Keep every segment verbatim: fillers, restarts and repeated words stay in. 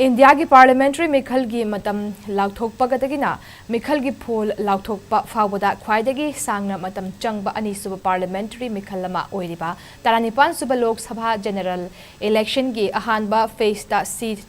ꯏꯟꯗꯤꯌꯥꯒꯤ ꯄꯥꯔꯂꯤꯌꯥꯃꯦꯟꯇꯔꯤ ꯃꯤꯈꯜꯒꯤ ꯃꯇꯝ ꯂꯥꯎꯊꯣꯛꯄꯒꯗꯒꯤꯅ ꯃꯤꯈꯜꯒꯤ ꯐꯣꯜ ꯂꯥꯎꯊꯣꯛꯄ ꯐꯥꯎꯕꯗ ꯈ꯭ꯋꯥꯏꯗꯒꯤ ꯁꯥꯡꯅ ꯃꯇꯝ ꯆꯪꯕ ꯑꯅꯤꯁꯨꯕ ꯄꯥꯔꯂꯤꯌꯥꯃꯦꯟꯇꯔꯤ ꯃꯤꯈꯜ ꯑꯃ ꯑꯣꯏꯔꯤꯕ ꯇꯔꯥꯅꯤꯄꯥꯟ ꯁꯨꯕ ꯂꯣꯛ ꯁꯚꯥ ꯖꯦꯅꯔꯦꯜ ꯏꯂꯦꯛꯁꯟꯒꯤ ꯑꯍꯥꯟꯕ ꯐꯦꯖꯇ ꯁꯤꯠ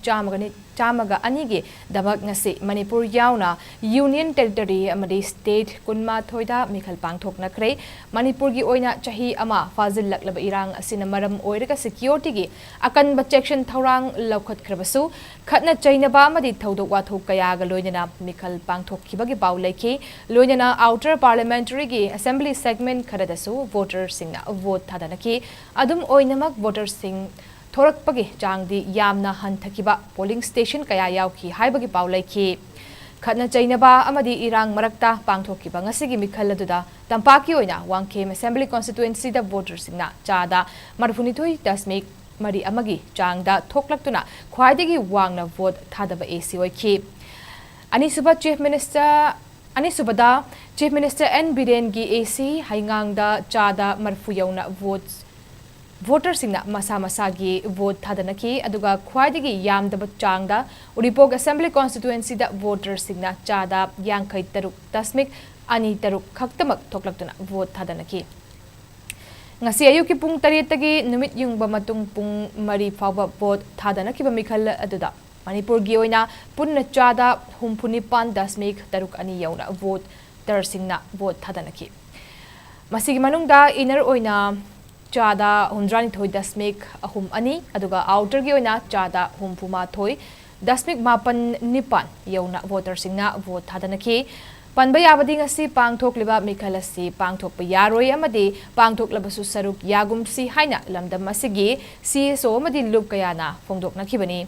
ꯆꯥꯝꯃꯒ ꯑꯅꯤꯒꯤꯗꯃꯛ ꯉꯁꯤ ꯃꯅꯤꯄꯨꯔ ꯌꯥꯎꯅ ꯌꯨꯅꯤꯌꯟ ꯇꯦꯔꯤꯇꯣꯔꯤ ꯑꯃꯗꯤ ꯁ꯭ꯇꯦꯠ ꯀꯨꯟꯃꯥꯊꯣꯏꯗ ꯃꯤꯈꯜ ꯄꯥꯡꯊꯣꯛꯅꯈ꯭ꯔꯦ꯫ ꯃꯅꯤꯄꯨꯔꯒꯤ ꯑꯣꯏꯅ ꯆꯍꯤ ꯑꯃ ꯐꯥꯖꯤꯜꯂꯛꯂꯕ ꯏꯔꯥꯡ ꯑꯁꯤꯅ ꯃꯔꯝ ꯑꯣꯏꯔꯒ ꯁꯦꯀ꯭ꯌꯨꯔꯤꯇꯤꯒꯤ ꯑꯀꯟꯕ ꯆꯦꯛꯁꯤꯟ ꯊꯧꯔꯥꯡ ꯂꯧꯈꯠꯈ꯭ꯔꯕꯁꯨ, ꯈꯠꯅ ꯆꯩꯅꯕ ꯑꯃꯗꯤ ꯊꯧꯗꯣꯛ ꯋꯥꯊꯣꯛ ꯀꯌꯥꯒ ꯂꯣꯏꯅꯅ ꯃꯤꯈꯜ ꯄꯥꯡꯊꯣꯛꯈꯤꯕꯒꯤ ꯄꯥꯎ ꯂꯩꯈꯤ꯫ ꯂꯣꯏꯅꯅ ꯑꯥꯎꯇꯔ ꯄꯥꯔꯂꯤꯌꯥꯃꯦꯟꯇꯔꯤꯒꯤ ꯑꯦꯁꯦꯝꯕ꯭ꯂꯤ ꯁꯦꯒꯃꯦꯟꯠ ꯈꯔꯗꯁꯨ ꯚꯣꯇꯔꯁꯤꯡꯅ ꯚꯣꯠ ꯊꯥꯗꯅꯈꯤ꯫ ꯑꯗꯨꯝ ꯑꯣꯏꯅꯃꯛ, ꯚꯣꯇꯔꯁꯤꯡ ꯊꯣꯔꯛꯄꯒꯤ ꯆꯥꯡꯗꯤ ꯌꯥꯝꯅ ꯍꯟꯊꯈꯤꯕ ꯄꯣꯂꯤꯡ ꯁ꯭ꯇꯦꯁꯟ ꯀꯌꯥ ꯌꯥꯎꯈꯤ ꯍꯥꯏꯕꯒꯤ ꯄꯥꯎ ꯂꯩꯈꯤ꯫ ꯈꯠꯅ ꯆꯩꯅꯕ ꯑꯃꯗꯤ ꯏꯔꯥꯡ ꯃꯔꯛꯇ ꯄꯥꯡꯊꯣꯛꯈꯤꯕ ꯉꯁꯤꯒꯤ ꯃꯤꯈꯜ ꯑꯗꯨꯗ ꯇꯝꯄꯥꯛꯀꯤ ꯑꯣꯏꯅ ꯋꯥꯡꯈꯦꯝ ꯑꯦꯁꯦꯝꯕ꯭ꯂꯤ ꯀꯣꯟꯁꯇꯤꯇ꯭ꯋꯦꯟꯁꯤꯗ ꯚꯣꯇꯔꯁꯤꯡꯅ ꯆꯥꯗ ꯃꯔꯤꯐꯨꯅꯤꯊꯣꯏ ꯗꯁꯃꯤꯛ ꯃꯔꯤ ꯑꯃꯒꯤ ꯆꯥꯡꯗ ꯊꯣꯛꯂꯛꯇꯨꯅ ꯈ꯭ꯋꯥꯏꯗꯒꯤ ꯋꯥꯡꯅ ꯚꯣꯠ ꯊꯥꯗꯕ ꯑꯦ ꯁꯤ ꯑꯣꯏꯈꯤ꯫ ꯑꯅꯤꯁꯨꯕ ꯆꯤꯐ ꯃꯤꯅꯤꯁꯇꯔ, ꯑꯅꯤꯁꯨꯕꯗ ꯆꯤꯐ ꯃꯤꯅꯤꯁꯇꯔ ꯑꯦꯟ ꯕꯤꯔꯦꯟꯒꯤ ꯑꯦ ꯁꯤ ꯍꯩꯉꯥꯡꯗ ꯆꯥꯗ ꯃꯔꯤꯐꯨ ꯌꯧꯅ ꯚꯣꯠ, ꯚꯣꯇꯔꯁꯤꯡꯅ ꯃꯁꯥ ꯃꯁꯥꯒꯤ ꯚꯣꯠ ꯊꯥꯗꯅꯈꯤ꯫ ꯑꯗꯨꯒ ꯈ꯭ꯋꯥꯏꯗꯒꯤ ꯌꯥꯝꯗꯕ ꯆꯥꯡꯗ ꯎꯔꯤꯄꯣꯛ ꯑꯦꯁꯦꯝꯕ꯭ꯂꯤ ꯀꯣꯟꯁꯇꯤꯇ꯭ꯋꯦꯟꯁꯤꯗ ꯚꯣꯇꯔꯁꯤꯡꯅ ꯆꯥꯗ ꯌꯥꯡꯈꯩ ꯇꯔꯨꯛ ꯗꯁꯃꯤꯛ ꯑꯅꯤ ꯇꯔꯨꯛ ꯈꯛꯇꯃꯛ ꯊꯣꯛꯂꯛꯇꯨꯅ ꯚꯣꯠ ꯊꯥꯗꯅꯈꯤ꯫ ꯉꯁꯤ ꯑꯌꯨꯛꯀꯤ ꯄꯨꯡ ꯇꯔꯦꯠꯇꯒꯤ ꯅꯨꯃꯤꯠ ꯌꯨꯡꯕ ꯃꯇꯨꯡ ꯄꯨꯡ ꯃꯔꯤ ꯐꯥꯎꯕ ꯚꯣꯠ ꯊꯥꯗꯅꯈꯤꯕ ꯃꯤꯈꯜ ꯑꯗꯨꯗ ꯃꯅꯤꯄꯨꯔꯒꯤ ꯑꯣꯏꯅ ꯄꯨꯟꯅ ꯆꯥꯗ ꯍꯨꯝꯐꯨ ꯅꯤꯄꯥꯟ ꯗꯁꯃꯤꯛ ꯇꯔꯨꯛ ꯑꯅꯤ ꯌꯧꯅ ꯚꯣꯇꯔꯁꯤꯡꯅ ꯚꯣꯠ ꯊꯥꯗꯅꯈꯤ꯫ ꯃꯁꯤꯒꯤ ꯃꯅꯨꯡꯗ ꯏꯟꯅꯔ ꯑꯣꯏꯅ ꯆꯥꯗ ꯍꯨꯝꯗ꯭ꯔꯥꯅꯤꯊꯣꯏ ꯗꯁꯃꯤꯛ ꯑꯍꯨꯝ ꯑꯅꯤ, ꯑꯗꯨꯒ ꯑꯥꯎꯇꯔꯒꯤ ꯑꯣꯏꯅ ꯆꯥꯗ ꯍꯨꯝꯐꯨ ꯃꯥꯊꯣꯏ ꯗꯁꯃꯤꯛ ꯃꯥꯄꯟ ꯅꯤꯄꯥꯟ ꯌꯧꯅ ꯚꯣꯇꯔꯁꯤꯡꯅ ꯚꯣꯠ ꯊꯥꯗꯅꯈꯤ꯫ ꯄꯟꯕ ꯌꯥꯕꯗꯤ, ꯉꯁꯤ ꯄꯥꯡꯊꯣꯛꯂꯤꯕ ꯃꯤꯈꯜ ꯑꯁꯤ ꯄꯥꯡꯊꯣꯛꯄ ꯌꯥꯔꯣꯏ ꯑꯃꯗꯤ ꯄꯥꯡꯊꯣꯛꯂꯕꯁꯨ ꯁꯔꯨꯛ ꯌꯥꯒꯨꯝꯁꯤ ꯍꯥꯏꯅ ꯂꯝꯗꯝ ꯑꯁꯤꯒꯤ ꯁꯤ ꯑꯦꯁ ꯑꯣ ꯑꯃꯗꯤ ꯂꯨꯞ ꯀꯌꯥꯅ ꯐꯣꯡꯗꯣꯛꯅꯈꯤꯕꯅꯤ꯫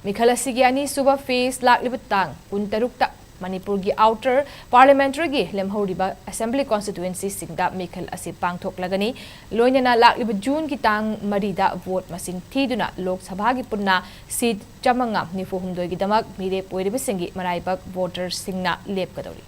ꯃꯤꯈꯜ ꯑꯁꯤꯒꯤ ꯑꯅꯤꯁꯨꯕ ꯐꯦꯖ ꯂꯥꯛꯂꯤꯕ ꯇꯥꯡ ꯀꯨꯟꯇꯔꯨꯛꯇ ꯃꯅꯤꯄꯨꯔꯒꯤ ꯑꯥꯎꯇꯔ ꯄꯥꯔꯂꯤꯌꯥꯃꯦꯟꯇꯔꯤꯒꯤ ꯂꯦꯝꯍꯧꯔꯤꯕ ꯑꯦꯁꯦꯝꯕ꯭ꯂꯤ ꯀꯣꯟꯁꯇꯤꯇ꯭ꯋꯦꯟꯁꯤꯁꯤꯡꯗ ꯃꯤꯈꯜ ꯑꯁꯤ ꯄꯥꯡꯊꯣꯛꯂꯒꯅꯤ꯫ ꯂꯣꯏꯅꯅ ꯂꯥꯛꯂꯤꯕ ꯖꯨꯟꯒꯤ ꯇꯥꯡ ꯃꯔꯤꯗ ꯚꯣꯠ ꯃꯁꯤꯡ ꯊꯤꯗꯨꯅ ꯂꯣꯛ ꯁꯚꯥꯒꯤ ꯄꯨꯟꯅ ꯁꯤꯠ ꯆꯥꯃꯉꯥ ꯅꯤꯐꯨ ꯍꯨꯝꯗꯣꯏꯒꯤꯗꯃꯛ ꯃꯤꯔꯦꯞ ꯑꯣꯏꯔꯤꯕꯁꯤꯡꯒꯤ ꯃꯔꯥꯏꯕꯛ ꯚꯣꯇꯔꯁꯤꯡꯅ ꯂꯦꯞꯀꯗꯧꯔꯤ꯫